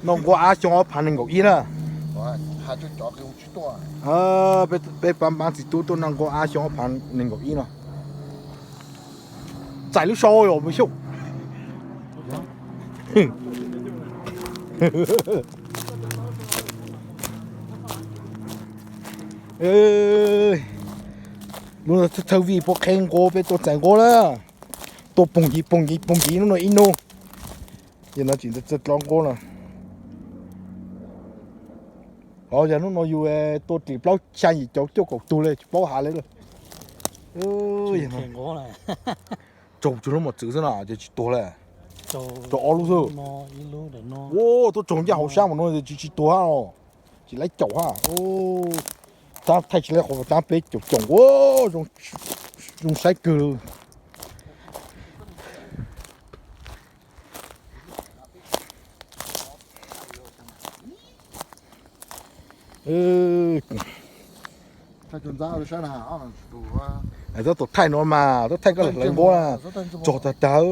Noj nqua ab xyoo ob phav nees nkaum ib na. Peb pab npab txiv tub tuaj noj nqua ab xyoo ob phav nees nkaum ib no. Txais lub sau yom, Xyooj. Lub no thawj vij puab qheb nqua, peb tuaj txais nqua na. Tuaj poog ncig poog ncig poog ncig hnub no ib hnub. Ces no tsis txawj dlob nqua no. Os, yog hnub no yus tuaj ris plaub xya yim caum cuaj kaum tug li tsis paub has li lawm. Tsaug tsuas lub mos txwv xwb no ces tsis tuag li. Tsaug ob lub xwb. Ua tuaj tsaug ncaj hauv sab mas no tsis tsis tuag hab os. Tsis laib caum hab. Tab thaij tsis laib qhov tab peb caum caum ua zoo saib kawg li. Tab tom thaij no mas, tab thaij koj hlawv nqua na, tsaug tag tag.